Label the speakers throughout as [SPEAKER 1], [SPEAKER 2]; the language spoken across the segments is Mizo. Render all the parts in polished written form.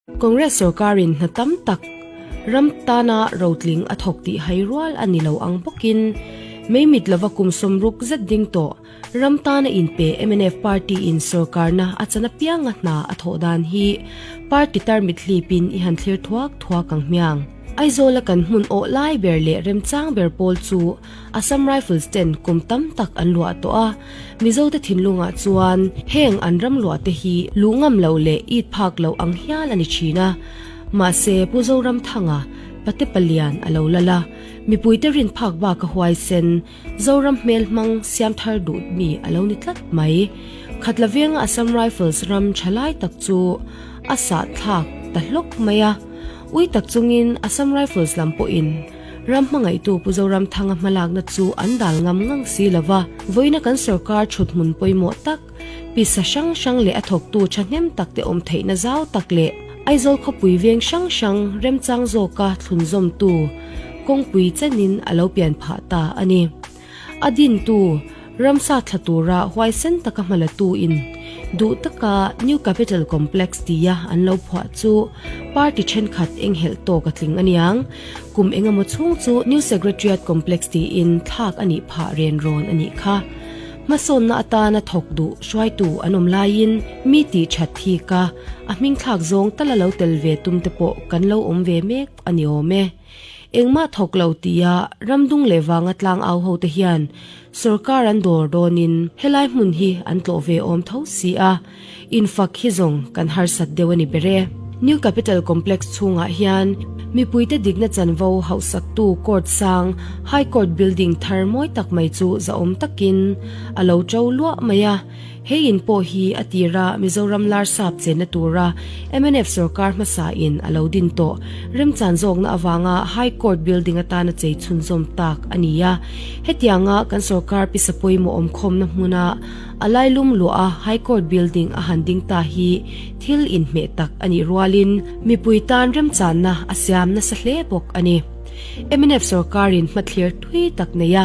[SPEAKER 1] Congress sorkarin hna tam tak ram tana rotling a thawk tih hai rual a ni lo ang bawkin mei mit lova kum 60 zet ding tawh ram tana inpe mnf party in sorkarna a chan apianga hna a thawh dan hi party tarmit hlipin i han thlir thuak thuak ang hmiang. Aizawla kan hmun awh lai ber leh remchang ber pawl chu Assam Rifles ten kum tam tak an luah tawh a, Mizote thinlungah chuan heng an ram luah te hi luh ngam loh leh it phak loh ang hial a ni thin a. Mahse, Pu Zoramthanga, Pate Palian a lo lal a, mipuite rin phak bak a huaisen, Zoram hmel hmang siam thar duh mi a lo ni tlat mai. Khatla venga Assam Rifles ram tha lai tak chu a sah thlak ta hlawk mai a, ui tak chungin Assam Rifles lam pawhin Ram hmangaihtu Pu Zoramthanga hmalakna chu an dal ngam ngang si lo va, vawiina kan sorkar thut hmun pawimawh tak, pisa hrang hrang leh a thawktu thahnem tak te awm theihna zau tak leh Aizawl khawpui veng hrang hrang remchang zawka thlunzawmtu kawngpui chenin a lo pian phah ta a ni. A dintu, ramsa thla tura huaisen taka hmalatu in duh taka New Capital Complex tia an lo phuah chu party thenkhat enghelh tawk a tling aniang. Kum engemaw chhung chu New Secretariat Complex tiin thlak a nih phah ren rawn a nih kha. Hmasawnna atana thawk duh hruaitu an awm laiin mi tih that thik a, a hming thlak zawng tala lo tel ve tum te pawh kan lo awm ve mek a ni awm e. Engmah thawk lo tia ramdung leh vanga tlang au ho te hian sorkar an dawr dawnin helai hmun hi an tlawh ve awm tho si a, infak hi zawng kan harsat deuh a ni ber e. New Capital Complex chhungah hian mipuite dikna chanvo hauhsaktu court sang High Court building thar mawi tak mai chu zahawm takin a lo to luah mai a. He in pawh hi a tira Mizoram Larsap chenna tura mnf sorkar hmasa in a lo din tawh remchan zawkna avanga High Court building atana chei chhunzawm tak a ni a. Hetianga kan sorkar pisa pawimawh awmkhawmna hmuna a lailum luah a High Court building a han ding ta hi thil inhmeh tak a nih rualin mipui tan remchanna a siam nasa hle bawk a ni. Mnf sorkarin hmathlir thui tak nei a.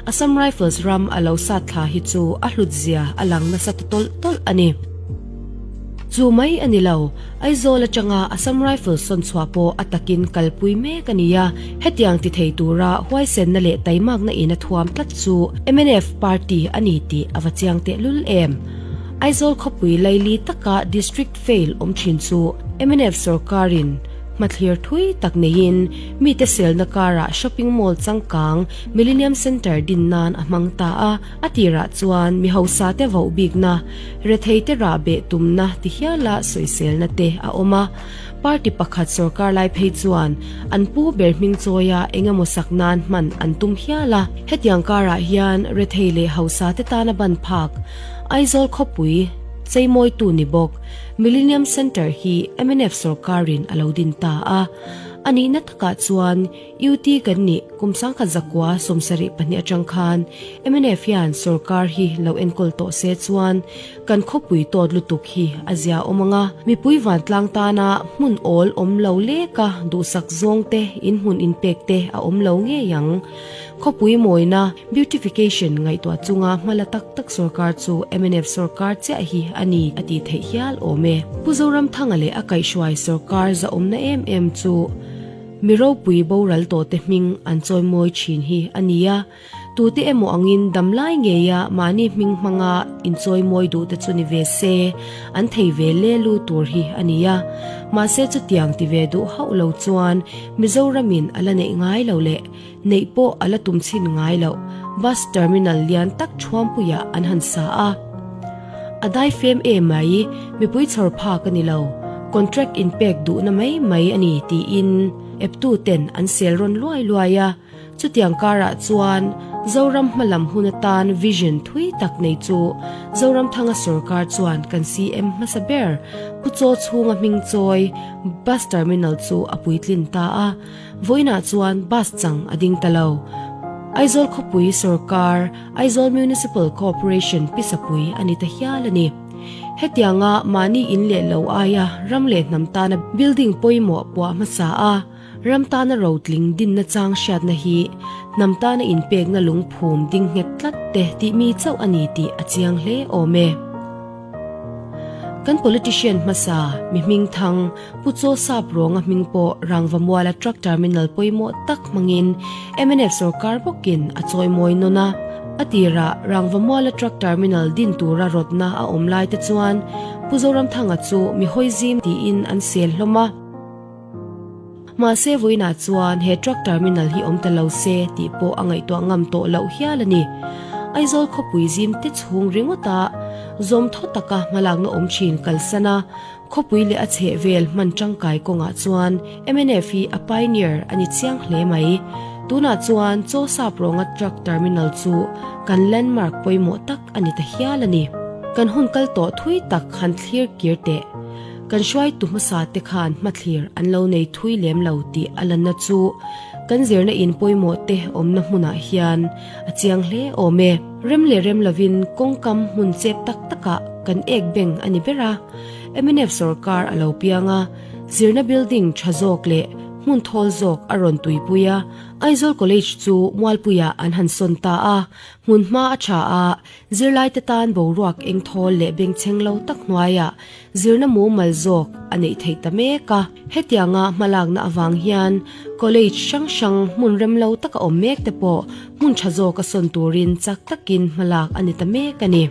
[SPEAKER 1] Assam Rifles ram a lo sat thla hi chu a hlut zia a lang nasa ta tawlh tawlh a ni. Chu mai a ni lo, Aizawl atanga Assam Rifles sawn chhuah pawh a takin kalpui mek a ni a, hetiang ti thei tura huaisenna leh taimakna in a thuam tlat chu mnf party a ni tih a va chiang tehlul em. Aizawl khawpui laili taka District fail awm thin chu mnf sorkarin hmathlir thui tak neiin mite selna karah shopping mall changkang Millennium Centre din nan a hmang ta a, a tirah chuan mi hausa te voh bikna, rethei te rah beh tumna ti hiala sawiselna te a awm a. Party pakhat sorkar lai phei chuan an pu ber hming chawia engemaw sak nan hman an tum hial a. Hetiang karah hian rethei leh hausa te tana ban phak Aizawl khawpui cheimawitu ni bawk Millennium Centre hi mnf sorkarin a lo din ta a. A nihna takah chuan UT kan nih kum 1972 atang khan mnf hian sorkar hi lo enkawl tawh se chuan kan khawpui tawt lutuk hi a zia awm ang a, mipui vantlang tana hmun awl awm lo leka duhsak zawng te inhmun inpek te a awm lo ngei ang. Khawpui mawina, beautification, ngaihtuah chunga hmala tak tak sorkar chu mnf sorkar chiah hi a ni a tih theih hial awm e. Pu Zoramthanga leh a kaihhruai sorkar zahawmna em em chu Mi ropui boral tawhte hming an chawimawi thin hi a ni a, tute emaw angin damlai ngeia mahni hming hmanga inchawimawi duhte chu ni ve se, an thei ve le lu tur hi a ni a. Mahse chutiang ti ve duh hauh lo chuan Mizoramin a la neih ngai lo leh neih pawh a la tum chhin ngai loh bus terminal lian tak Thuampuiah an han sa a. A dai fem em mai, mipui chhawr phak a ni lo, contract inpek duhna mai mai a ni tiin eptu ten an sel rawn luai luai a. Chutiang karah chuan Zoram hmalam hun atan vision thui tak nei chu Zoramthanga sorkar chuan kan CM hmasa ber Pu Chaw chhunga hming chawi bus terminal chu a puitlin ta a. Vawiinah chuan bus chang a ding ta lo. Aizawl khawpui sorkar, Aizawl Municipal Corporation pisapui a ni ta hial a ni. Hetianga mahni in leh lo aia ram leh hnam tana building pawimawh puah hmasa a, ram tana rotling dinna chang hriatna hi hnam tana inpekna lungphum ding nghet tlat te tih mi chauh a ni tih a chiang hle awm e. Kan politician hmasa, mi hmingthang, Pu Chaw Sap Rawnga hming pawh Rangvamuala Truck Terminal pawimawh tak hmangin mnf sorkar bawkin a chawimawi nawn a. A tirah Rangvamuala Truck Terminal din tura rawtna a awm lai te chuan Pu Zoramthanga chu mi hawi zim tiin an sel hlawm a. Mahse vawiinah chuan he Truck Terminal hi awm ta lo se tih pawh a ngaihtuah ngam tawh loh hial a ni. Aizawl khawpui zim te chhung ringawta zawmthaw taka hmalakna awm thin kalsan a, Khawpui leh a chhehvel hman tangkai kawngah chuan mnf hi a pioneer a ni chiang hle mai. Tunah chuan Chaw Sap Rawnga Truck Terminal chu kan landmark pawimawh tak a ni ta hial a ni. Kan hun kal tawh thui tak han thlir kir teh. Kan hruaitu hmasa te khan hmathlir an lo nei thui lem lo tih a lanna chu kan zirna in pawimawh te awmna hmunah hian a chiang hle awm e. Rem leh rem lovin kawngkam hmun chep tak takah kan ek beng a ni ber a. Mnf sorkar a lo piang a, zirna building tha zawk leh hmun thawl zawk a rawn tuipui a, Aizawl College chu Mualpuiah an han sawn ta a, hmun hma a tha a, zirlaite tan boruak eng thawl leh bengchheng lo tak hnuaiah zirna mumal zawk a neih theih ta mek a. Hetianga hmalakna avang hian College hrang hrang hmun rem lo taka awm mek te pawh hmun tha zawka sawn turin chak takin hmalak a ni ta mek a ni.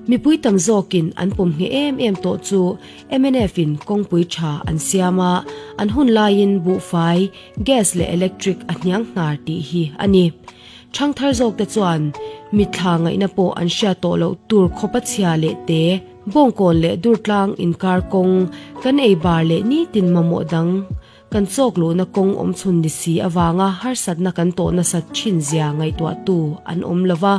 [SPEAKER 1] Mipui tam zawkin an pawm ngheh em em tawh chu mnf in kawngpui tha an siam a, an hun laiin buhfai, gas leh electric a hniang hnar tih hi a ni. Thangthar zawkte chuan mitthla ngaihna pawh an hriat tawh loh tur khawpa chhia leh te, bawngkawn leh durtlang inkar kawng, kan ei bar leh nitin mamawh dang, Kan chawk luhna kawng awm chhun ni si avanga harsatna kan tawh nasat thin zia ngaihtuahtu an awm lo va,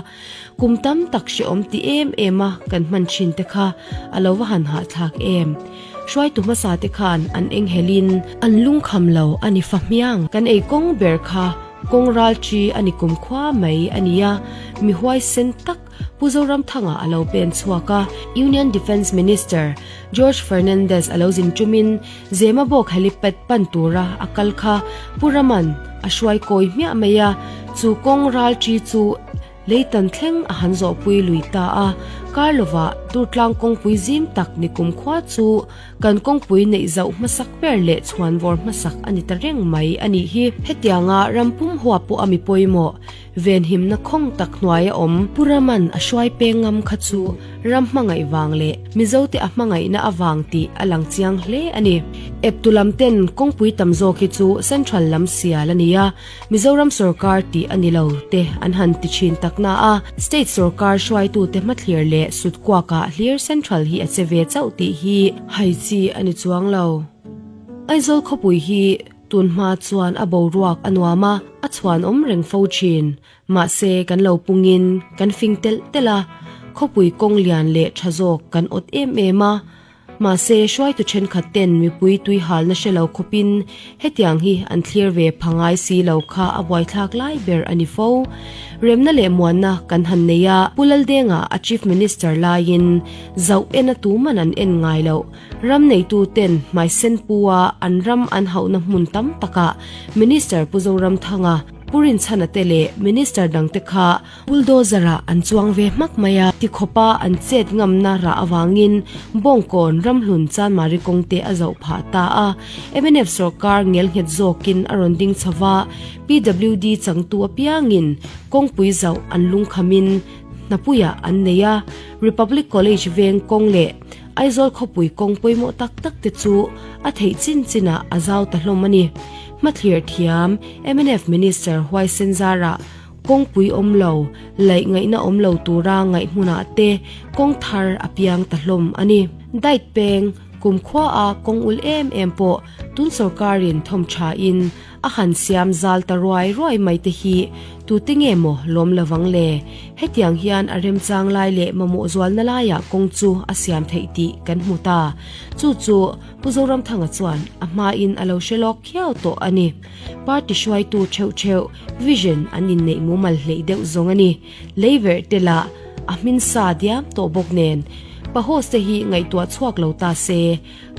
[SPEAKER 1] kum tam tak hrehawm ti em em a kan hman thin te kha a lo va han hahthlak em. Hruaitu hmasa te khan an enghelin an lungkham lo a ni fa hmiang. Kan ei kawng ber kha kawng ral chi a ni kumkhua mai a nia, mi huaisen tak Pu Zoramthanga a lo pen chhuak a, Union Defence Minister George Fernandez a lo zin ṭumin Zemabawk helipad pan tura a kal kha Pu Raman a hruai kawi hmiah mai a, chu kawng ral ṭi chu leitan thleng a han zawhpui lui ta a, kar lovah Durtlang kawngpui zim tak ni kumkhua chu kan kawngpui neih zauh hmasak ber leh chhuanvawr hmasak a ni ta reng mai a nih hi. Hetianga ram pum huap pawh a mi pawimawh Venhimna khawng tak hnuaia awm Pu Raman a hruai peng ngam kha chu ram hmangaih vang leh Mizote a hmangaihna avang tih a lang chiang hle a ni. Eptu lam ten kawngpui tam zawk hi chu Central lam sial a ni a, Mizoram sorkar tih a ni lo te an han ti thin tak na a, State sorkar hruaitute hmathlir leh sutkuakah hlir Central hi a che ve chauh tih hi hai chi a ni chuang lo. Aizawl khawpui hi Tun hma chuan a boruak a nuam a, a chhuan awm reng fo thin. Mahse, kan lo pungin kan fing telh telh a, khawpui kawng lian leh tha zawk kan awt em em a. Mahse, hruaitu thenkhat ten mipui tui halna hre lo khawpin hetiang hi an thlir ve pha ngai si lo kha a buaithlak lai ber a ni fo. Remna leh muanna kan han nei a, Pu Laldenga a Chief Minister laiin zauh ena tuman an en ngai loh. Ram neituten hmaisen pu-a an ram an hauhna hmun tam takah Minister Pu Zoramthanga, Pu Rinchhana te leh Minister dangte kha bulldozer-ah an chuang ve hmak mai a, tikhawpa an chet ngamna rah avangin Bawngkawn Ramhlun Chanmari kawngte a zoh phah ta a. Mnf sorkar ngelnghet zawkin a rawn ding chho va, PWD changtu apiangin kawngpui zauh an lungkhamin hnapuiah an nei a, Republic College veng kawng leh Aizawl khawpui kawng pawimawh tak tak te chu a theih chin chinah a zau ta hlawm a ni. Hmathlir thiam mnf Minister Huaisen Zarah kawngpui awm lo, laih ngaihna awm lo tura ngaih hmunah te kawng thar a piang ta hlawm a ni. Diet peng kumkhua a kawng ul em em pawh tun sorkarin thawm thain A han siam zal ta ruai ruai mai te hi tute nge maw lawm lovang le? Hetiang hian a remchang lai leh mamawh zualna laiah kawng chu a siam theih tih kan hmu ta. Chu chu Pu Zoramthanga chuan a hmain a lo hre lawk khiau tawh a ni. Party hruaitu theuh theuh vision an inneih mumal hleih deuh zawng a ni. Leiverh te lah a hmin sa diam tawh bawk nen Pahoss te hi ngaihtuah chhuak lo ta se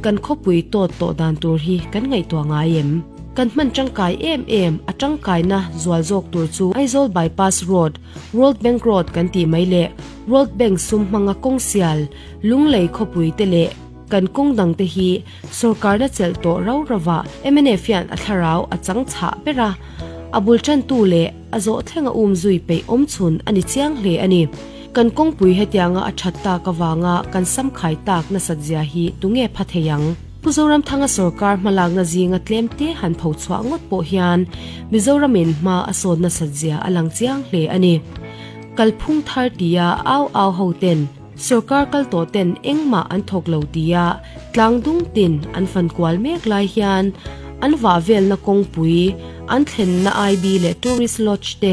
[SPEAKER 1] kan khawpui tawt tawh dan tur hi kan ngaihtuah ngai em? Kan hman tangkai em em, a tangkaina zual zawk tur chu Aizawl Bypass Road, World Bank Road kan tih mai leh World Bank sum hmanga kawng sial, Lunglei khawpui te leh kan kawng dang te hi sorkarna chelh tawh rau rauah mnf hian a thlarau a chang chhah ber a, a bul tantu leh a zawh thlenga um zui peih awm chhun a ni chiang hle a ni. Kan kawngpui hetianga a that tak avanga kan sam khai tak nasat zia hi tunge pha thei ang? Pu Zoramthanga sorkar hmalakna zinga tlem te han pho chhuah ngawt pawh hian Mizoramin hma a sawt nasat zia a lang chiang hle a ni. Kalphung thar tia au au ho ten sorkar kal tawh ten engmah an thawk lo tia tlang dung tin an fan kual mek lai hian an vah velna kawngpui, an thlenna IB leh Tourist Lodge te,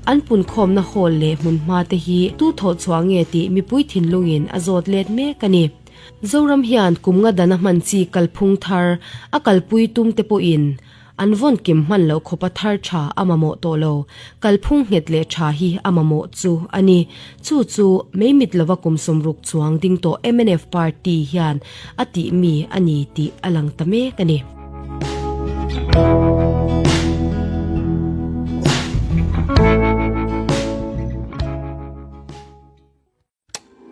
[SPEAKER 1] an punkhawmna hall leh hmunhma te hi tu thawh chhuah nge tih mipui thinlungin a zawt let mek a ni. Zoram hian kum nga dana hman chi kalphung thar a kalpui tum te pawhin an vawn kim hman loh khawpa thar tha a mamawh tawh lo. Kalphung nghet leh tha hi a mamawh chu a ni. Chu chu meimit lova kum 60 chuang ding tawh mnf party hian a tih mi a ni tih a lang ta mek a ni.